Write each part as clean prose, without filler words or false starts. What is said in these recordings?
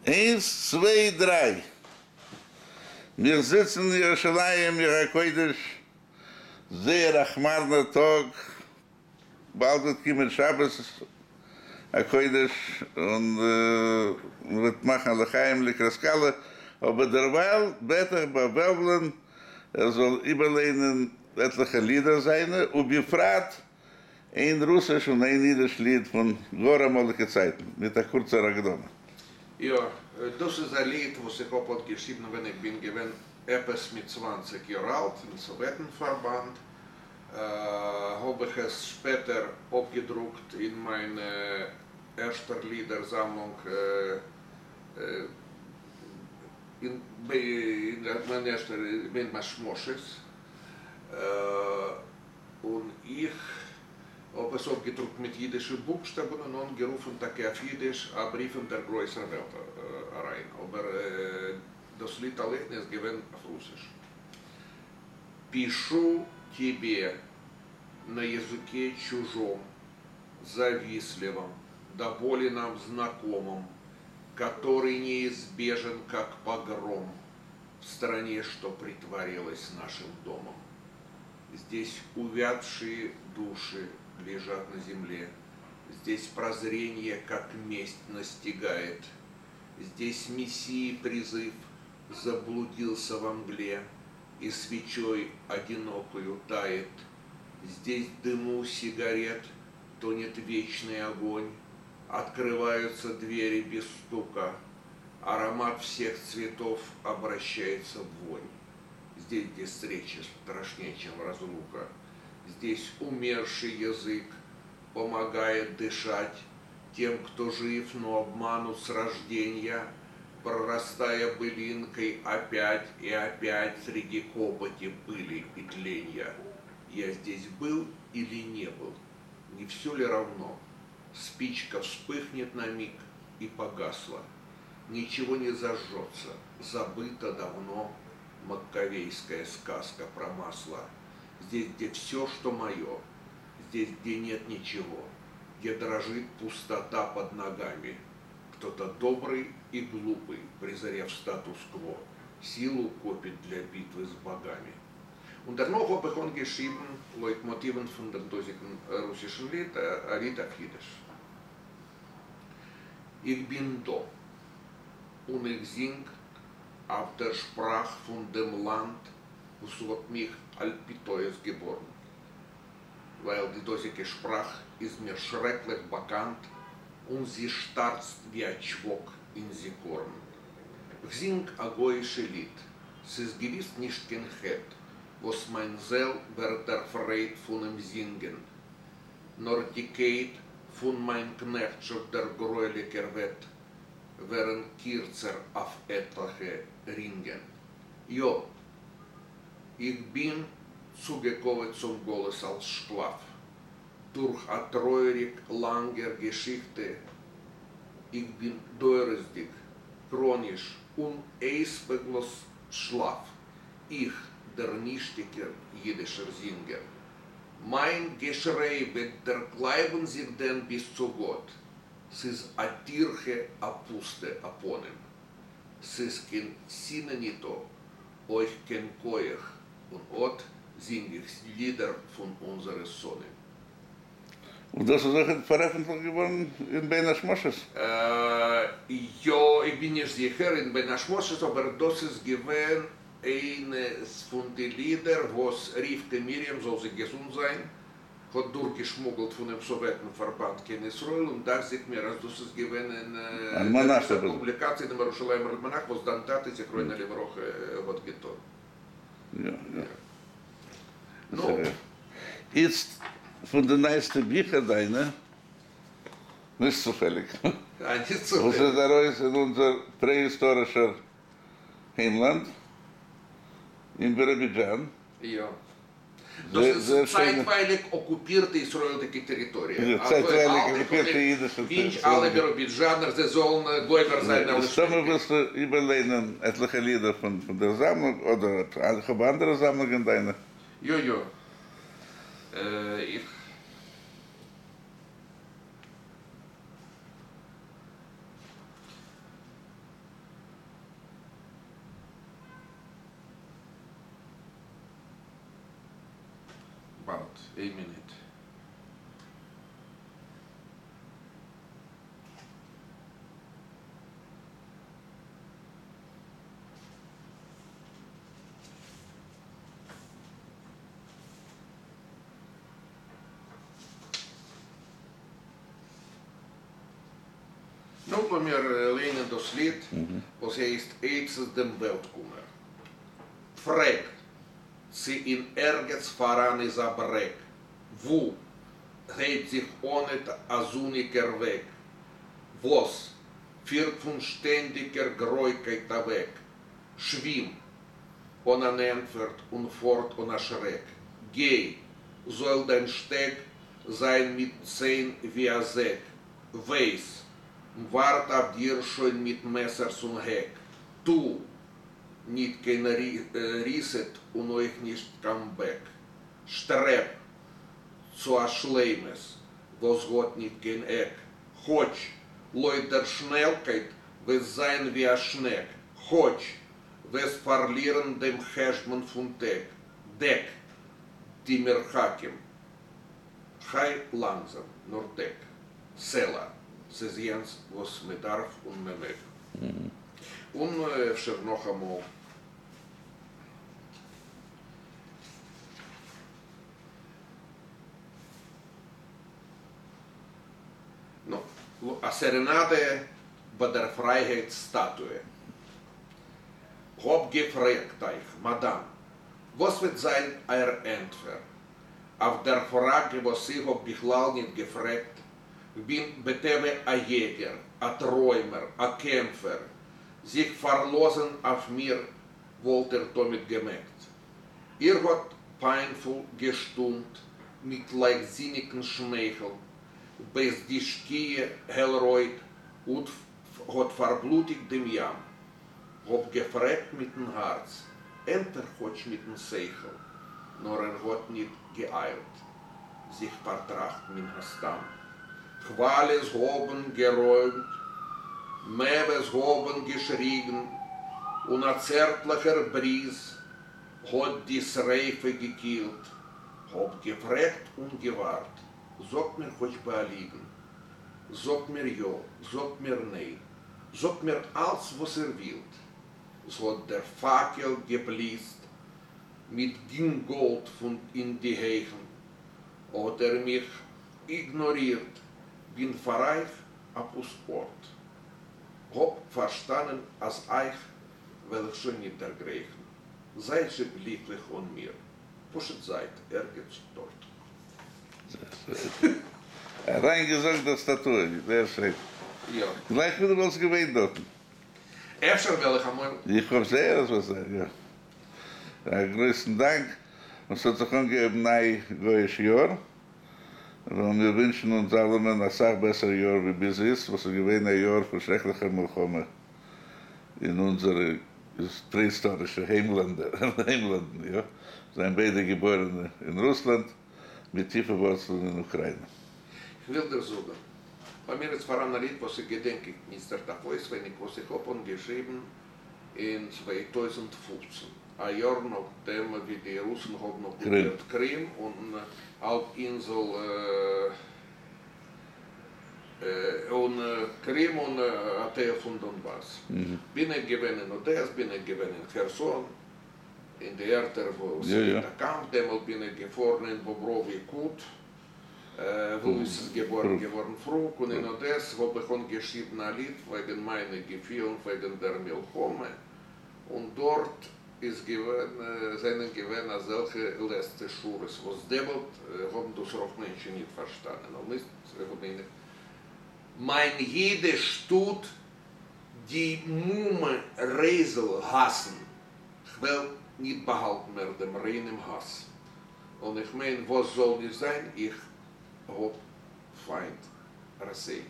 איינס צוויי דריי. מיר זיצן אין ירושלים עיר הקודש, זייער א כמארנער טאג, באלד וועט קומען שבת הקודש און מען וועט מאכן א לחיים לקראת כלה, אבער דערווייל בעט איך ביי וועלוולען ער זאל איבערליינען עטליכע לידער זיינע, ובפרט איין רוסיש און איין אידיש ליד פון גאר אמאליגע צייטן, מיט א קורצער הקדמה. יא, דאס איז א ליד וואס איך האב האט געשריבן ווען איך בין געווען עפעס מיט 20 יאר אלט אין סאוועטן פארבאנד, האב איך עס שפעטער אפגעדרוקט אין מיין ערשטער לידער זאמלונג, אין מיין ערשטער בין השמשות. און איך האב עס אפגעדרוקט מיט אידישע בוכשטאבן און אנגערופן טאקע אויף אידיש א בריוו אין דער גרויסער וועלט אריין, אבער דאס ליד אליין איז געווען אויף רוסיש. Пишу тебе на языке чужом, завистливом, до боли нам знакомом, который неизбежен, как погром, в стране, что притворилась нашим домом. Здесь увядшие души лежат на земле, Здесь прозрение, как месть, настигает. Здесь Мессии призыв заблудился во мгле И свечой одинокою тает. Здесь в дыму сигарет тонет вечный огонь, Открываются двери без стука, Аромат всех цветов обращается в вонь. Здесь, где встреча страшнее, чем разлука, Здесь умерший язык помогает дышать Тем, кто жив, но обманут с рождения, Прорастая былинкой опять и опять Среди копоти, пыли и тленья. Я здесь был или не был, не все ли равно? Спичка вспыхнет на миг и погасла. Ничего не зажжется, забыта давно Маккавейская сказка про масло. Здесь, где все, что мое, здесь, где нет ничего, Где дрожит пустота под ногами. Кто-то добрый и глупый, презрев статус-кво, Силу копит для битвы с богами. און דערנאך האב איך אנגעשריבן, לויט מאטיוון פון דעם דאזיגן רוסישן ליד, א ליד אויף אידיש. איך בין דא, און איך זינג אויף דער שפראך פון דעם לאנד וואס האט מיך על פי טעות געבארן, ווייל די דאזיגע שפראך איז מיר שרעקליך באקאנט און זי שטארצט ווי א טשוואק אין זיכרון. כ'זינג א גוי'אישע ליד, ס'איז געוויס נישט קיין חטא וואס מיין זעל ווערט דערפרייט פונעם זינגען, נאר די קייט פון מיין קנעכטשאפט דער גרויליגער וועט ווערן קירצער אויף עטליכע רינגען. יא, איך בין צוגעקאוועט צום גלות אלס שקלאף, דורך א טרויעריג לאנגער געשיכטע, איך בין דורות'דיג, כראניש און אויסוועגלאז שלאף, איך, דער נישטיגער אידישער זינגער. מיין געשריי וועט דערקלייבן זיך דען ביז צו גאט? ס'איז א טירחה א פוסטע א פנים. ס'איז קיין שנאה ניטא, אויך קיין כח, און אט זינג איך לידער פון אונזערע שונאים. און דאס איז אויך פארעפנטליכט געווארן אין בין השמשות? יא, איך בין נישט זיכער אין בין השמשות, אבער דאס איז געווען איינס פון די לידער וואס רבקה מרים זאל זי געזונט זיין האט דורכגעשמוגלט פונעם סאוועטן פארבאנד קיין ישראל, און דאכט זיך מיר אז דאס איז געווען אין דער ערשטער פובליקאציע אינעם ירושלימער אלמאנאך וואס דיין טאטע זכרונו לברכה האט געטון. יא יא. נו. איצט פון די נייעסטע ביכער דיינע, נישט צופעליג, וואס איז ארויס אין אונזער פרעהיסטארישער היימלאנד, אין ביראבידזשאן. יא. דאס איז צייטווייליג אקופירטע ישראל'דיגע טעריטאריע. צייטווייליג אקופירטע אידישע ווינטש אלע ביראבידזשאנער זיי זאלן גובר זיין אלע מסתמא ווילסטו איבערליינען עטליכע לידער פון דער זאמלונג, אדער איך האב אנדערע זאמלונגען דיינע. יא יא. איך. באלד, איין מינוט. נו, לאמיר ליינען דאס ליד וואס הייסט עצת דעם וועלטקומער. פרעג, צי אין ערגעץ פאראן איז א ברעג, וואו הייבט זיך אנעט א זוניקער וועג, וואס פירט פון שטענדיקער גרויקייט אוועק, שווים אן אן ענטפער און פארט אן א שרעק, גיי, זאל דיין שטעג זיין מיט ציין ווי א זעג, ווייס, מ'ווארט אויף דיר שוין מיט מעסערס און העק, טו ניט קיין ריסעט און אויך נישט קיין בעק, שטרעב צו א שלימות וואס האט ניט קיין עק, כאטש לויט דער שנעלקייט וועסט זיין ווי א שנעק, כאטש וועסט פארלירן דעם חשבון פון טעג, דעק די מרחקים, חי לאנגזאם, נאר דעק, סלע, ס'איז יענץ וואס מ'דארף און מ'מעג. און אפשר נאכאמאל. נו, א סערענאדע ביי דער פרייהייט סטאטוע. האב געפרעגט אייך, מאדאם, וואס וועט זיין אייער ענטפער אויף דער פראגע וואס איך האב בכלל ניט געפרעגט? כ'בין בטבע א יעגער, א טרוימער, א קעמפער. זיך פארלאזען אויף מיר וואלט איר תמיד געמעגט. איר האט פיינפול געשטומט מיט לייכטזיניקן שמייכל, בעת די שקיעה העל-רויט האט פארבלוטיקט דעם ים. האב געפרעגט מיטן הארץ, ענטפער כאטש מיטן שכל, נאר ער האט ניט געאיילט, זיך פארטראכט מן הסתם. כוואליעס האבן גערוימט, מעוועס האבן געשריגן, און א צערטליכער בריז האט די שריפה געקילט. האב געפרעגט און געווארט, זאגט מיר כאטש ביי א ליגן, זאגט מיר יא, זאגט מיר ניין, זאגט מיר אלץ וואס איר ווילט. ס'האט דער פאקעל געבליצט מיט גינגאלד פון אין די הייכן, האט ער מיך איגנארירט, בין פאר אייך א פוסט ארט. האב פארשטאנען אז אייך וועל איך שוין ניט דערגרייכן, זייט זשע גליקליך אן מיר, פשוט זייט ערגעץ דארט. אריינגעזאגט דער סטאטוע, זייער שיין. יא. גלייך ווי דו וואלסט געווען דארטן. אפשר וועל איך אמאל. איך האף זייער אז וועסט זיין, יא. א גרויסן דאנק, און ס'האט זיך אנגעהויבן ניי גוי'איש יאר, וועלן מיר ווינטשן אונז אלעמען אסאך בעסער יאר ווי ביז איצט, וואס איז געווען א יאר פון שרעקליכער מלחמה אין אונזערע פרעהיסטארישע היימלענדער, היימלאנדן, יא, זענען ביידע געבוירענע אין רוסלאנד, מיט טיפע ווארצלען אין אוקריינע. כ'וויל דיר זאגן, ביי מיר איז פאראן א ליד וואס איך געדענק איצטערט אויף אויסווייניג וואס איך האב אנגעשריבן אין 2015, א יאר נאכדעם ווי די רוסן האבן אקופירט קרים און האלב אינזל און קרים און א טייל פון דאנבאס. בין איך געווען אין אדעס, בין איך געווען אין חערסאן, אין די ערטער וואו ס'גייט א קאמף, דעמאלט בין איך געפארן אין באבראווי קוט, וואו עס איז געבארן געווארן פרוג, און אין אדעס האב איך אנגעשריבן א ליד וועגן מיינע געפילן וועגן דער מלחמה, און דארט איז געווען, זענען געווען אזעלכע לעצטע שורות וואס דעמאלט האבן דאס רוב מענטשן ניט פארשטאנען, און איצט האב איך מיין יידיש טוט די מומע רייזל האסן, כ'וועל ניט באהאלטן מער דעם ריינעם האס, און איך מיין וואס זאל נישט זיין, איך האב פיינט ראסעי.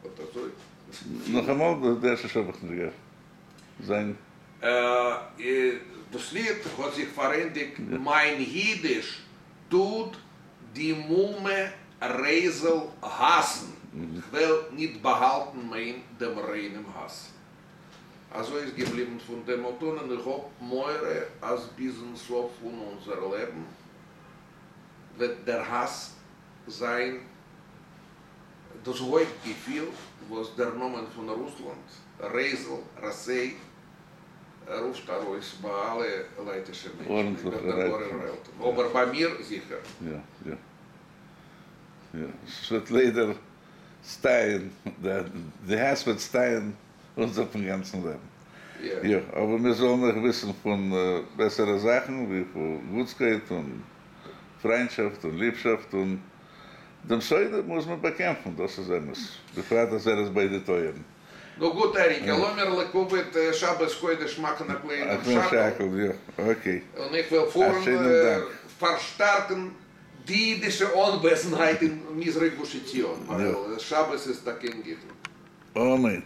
אט אזוי. נאכאמאל, די ערשטע שורה האב איך נישט געהערט. זיין. דאס ליד האט זיך פארענדיגט מיין יידיש טוט די מומע רייזל האסן, כ'וועל ניט באהאלטן מיין דעם ריינעם האס. אזוי איז געבליבן פון דעמאלט אן, און איך האב מורא אז ביזן סוף פון אונזער לעבן. וועט דער האס זיין דאס הויפט געפיל וואס דער נאמען פון רוסלאנד, רייזל, ראסיי, רופט ארויס ביי אלע לייטישע מענטשן איבער דער גארער וועלט, אבער ביי מיר זיכער. יא יא יא, ס'וועט ליידער סטייען, די האס וועט סטייען אונז אויפן גאנצן לעבן. יא, אבער מיר זאלן אויך וויסן פון בעסערע זאכן, ווי פון גוטסקייט און פריינטשאפט און ליבשאפט, און דעם שונא מוז מען באקעמפן, דאס איז אמת, בפרט אז ער איז ביי די טויערן. נו גוט אריקע, לאמיר לכבוד שבת קודש מאכן א קליינעם שאקל. יא, okay. און איך וועל פארן פארשטארקן די אידישע אנוועזנהייט אין מזרח גוש עציון, ווייל שבת איז טאקע אין גיכן. אמן.